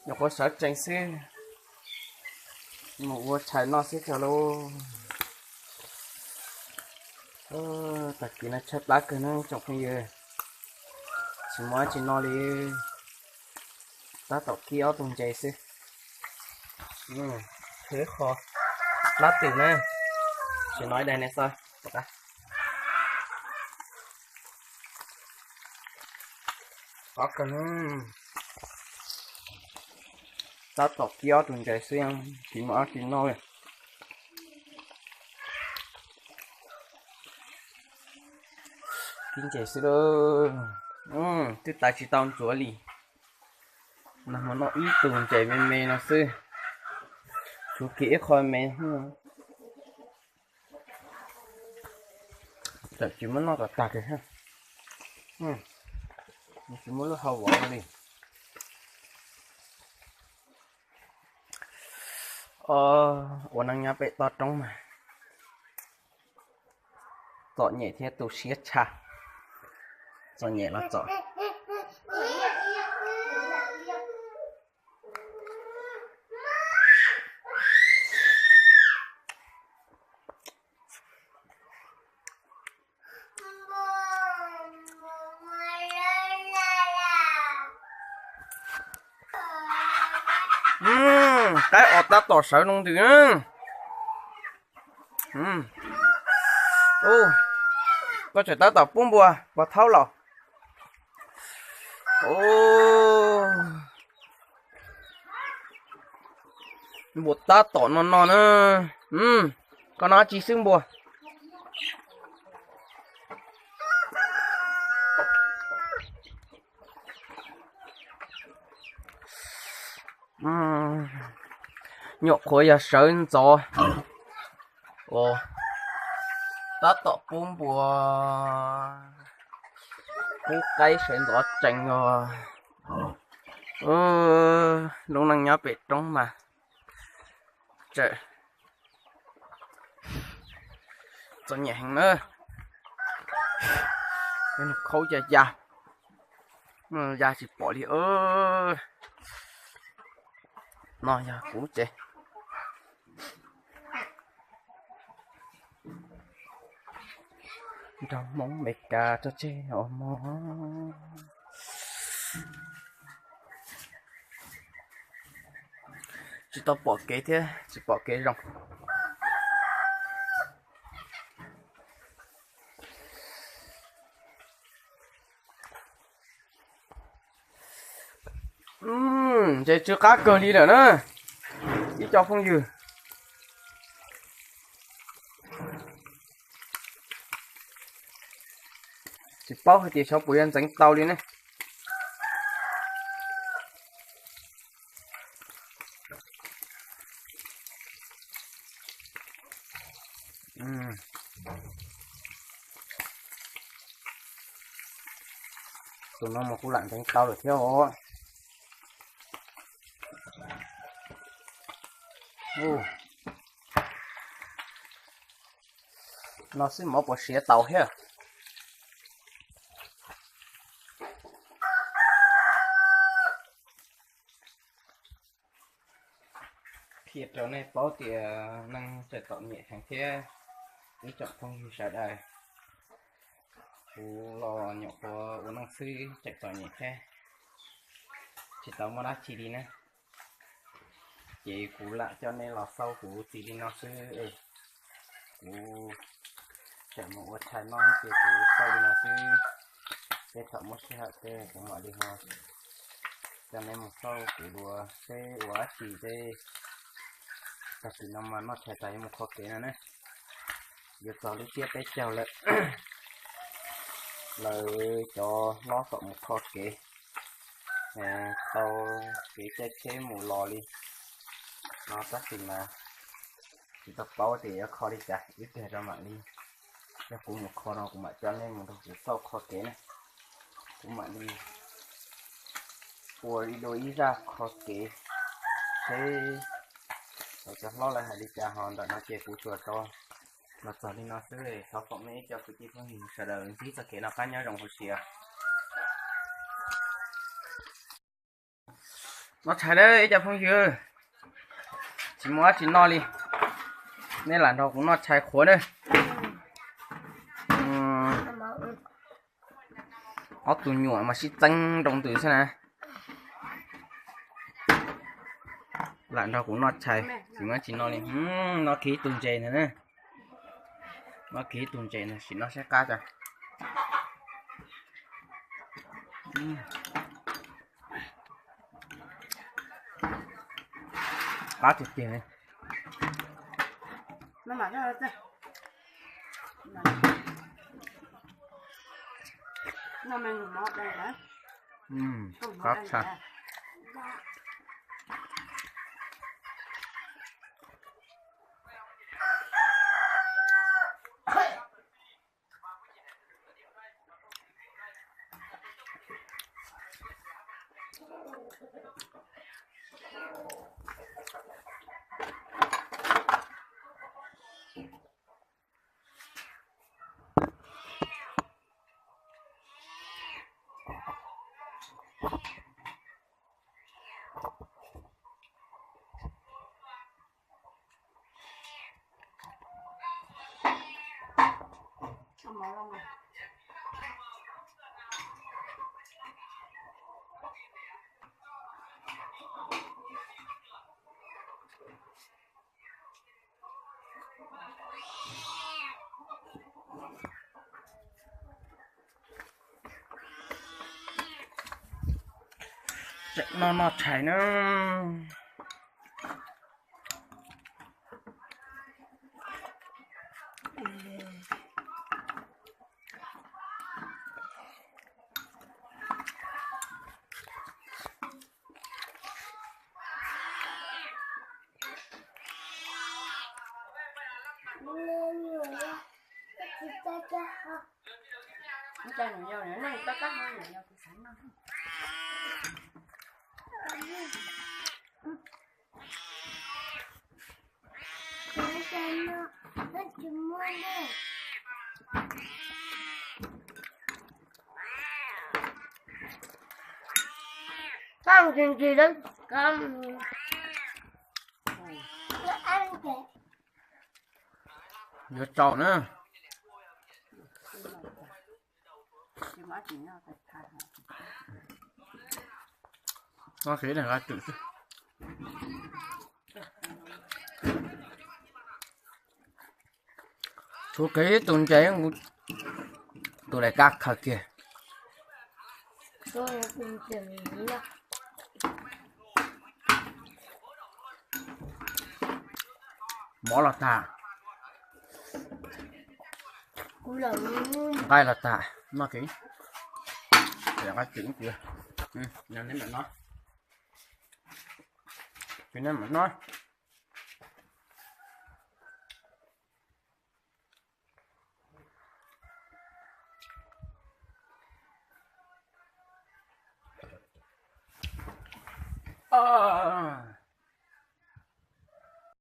Nyuam qhuav sawv tsees xwb, mus ua tshais noj xwb tso lauj. Tag kis no tshaib plab kawg na tsoom phooj ywg, tsis muaj dab tsi noj li, tab tom kib ob tug ntses xwb. Khwv qho plab twm na, tsis no ib daig ne xwb. Qab kawg, tab tom kib ob tug ntses xwb, tsis muaj dab tsi noj li. Kib ntses xwb, twb taiv tsis tau ntxuav li. Nag hmo noj ib tug ntses me me no xwb, tshuav kiag ib qho me. Tsis muab noj kom tag kiag, tsis muaj lub hau vov li. Ua neej nyob pem toj roob mas txom nyem thiab tu siab tshaj, txom nyem los txom. Qaib os tab tom sawv loo ntws. Koj tseem tab tom pub npua puas thaub los? Npua tab tom no no na. Koj noj tsi xwb npua? Nyuam qhuav yog sawv ntxov, tab tom pub npua, pub qaib sawv ntxov tsees os. Lub neej nyob pem roob mas tseem txom nyem heev na. Khaub ca ya, ya tsis pom li. No yog kuv tsev. Nrog Hmoob Meskas tso tseg os mog. Tsis tau pom kev thiab tsis pom kev zoo. Ntses tsw qab kawg li lawm na ib co phooj ywg. Tsis paub hais tias xyov puas yuav ntxeev tau li ne. Tus no mas kuv lam ntxeev tau lawm thiab os. No xwb mov puas siav tau thiab. Qhia rau nej paub tias neeg tseem txom nyem heev thiab ib tsoom phooj ywg sawv daws. Kuv los nyuam qhuav ua neej xwb tseem txom nyem thiab tsis tau muaj dab tsi li na. Ces kuv lam coj nej los xauj kuv txiv li no xwb. Kuv tseem mus ua tshais noj ces kuv xauj li no xwb. Tej thaum muaj sij hawm tej kuv mam li ho coj nej mus xauj kuv dua seb ua dab tsi tej. Tag kis no mas noj tshais tas yuav mus qhov kev no na. Yuav txog lub tsiab peb caug lawm, lawv cov hlob kom mus qhov kev, tau kev caij tsheb mus los li no tab sis mas tsis tau paub tias yuav qhov li cas, ib pliag rau mam li, yog kuv mus qhov no kuv mam coj nej mus nrog kuv xauj qhov kev na. Kuv mam li ua ib dua ib zaj qhov kev seb lawv cov hlob lawv hais li cas ho ntawm no ces kuv tsuas tau los txog li no xwb. Thov foom nej ib co kwv tij phooj ywg sawv daws ntsib txoj kev noj qab nyob zoo huv si. Noj tshais lawm ib cov phooj ywg, tsis muaj dab tsi noj li, nej lam nrog kuv noj tshais qhuav na. Ob tug nyuam mas sib txeeb nroo ntws xwb na. Lam nrog kuv noj tshais, tsis muaj dab tsi noj li. Noj kiag ib tug ntses ntag na. Noj kiag ib tug ntses ntag, sim noj saib qab tso. Qab tiag tiag li. Qab tshaj. Tseem noj noj tshais na. Yuav tsaus na. Noj kev qa twm xwb. Tshuav kev ib tug ntses, tus daim kab khaws kiag. Mov los tag, nqaij los tag, noj kev. Neb mam noj, neb mam noj.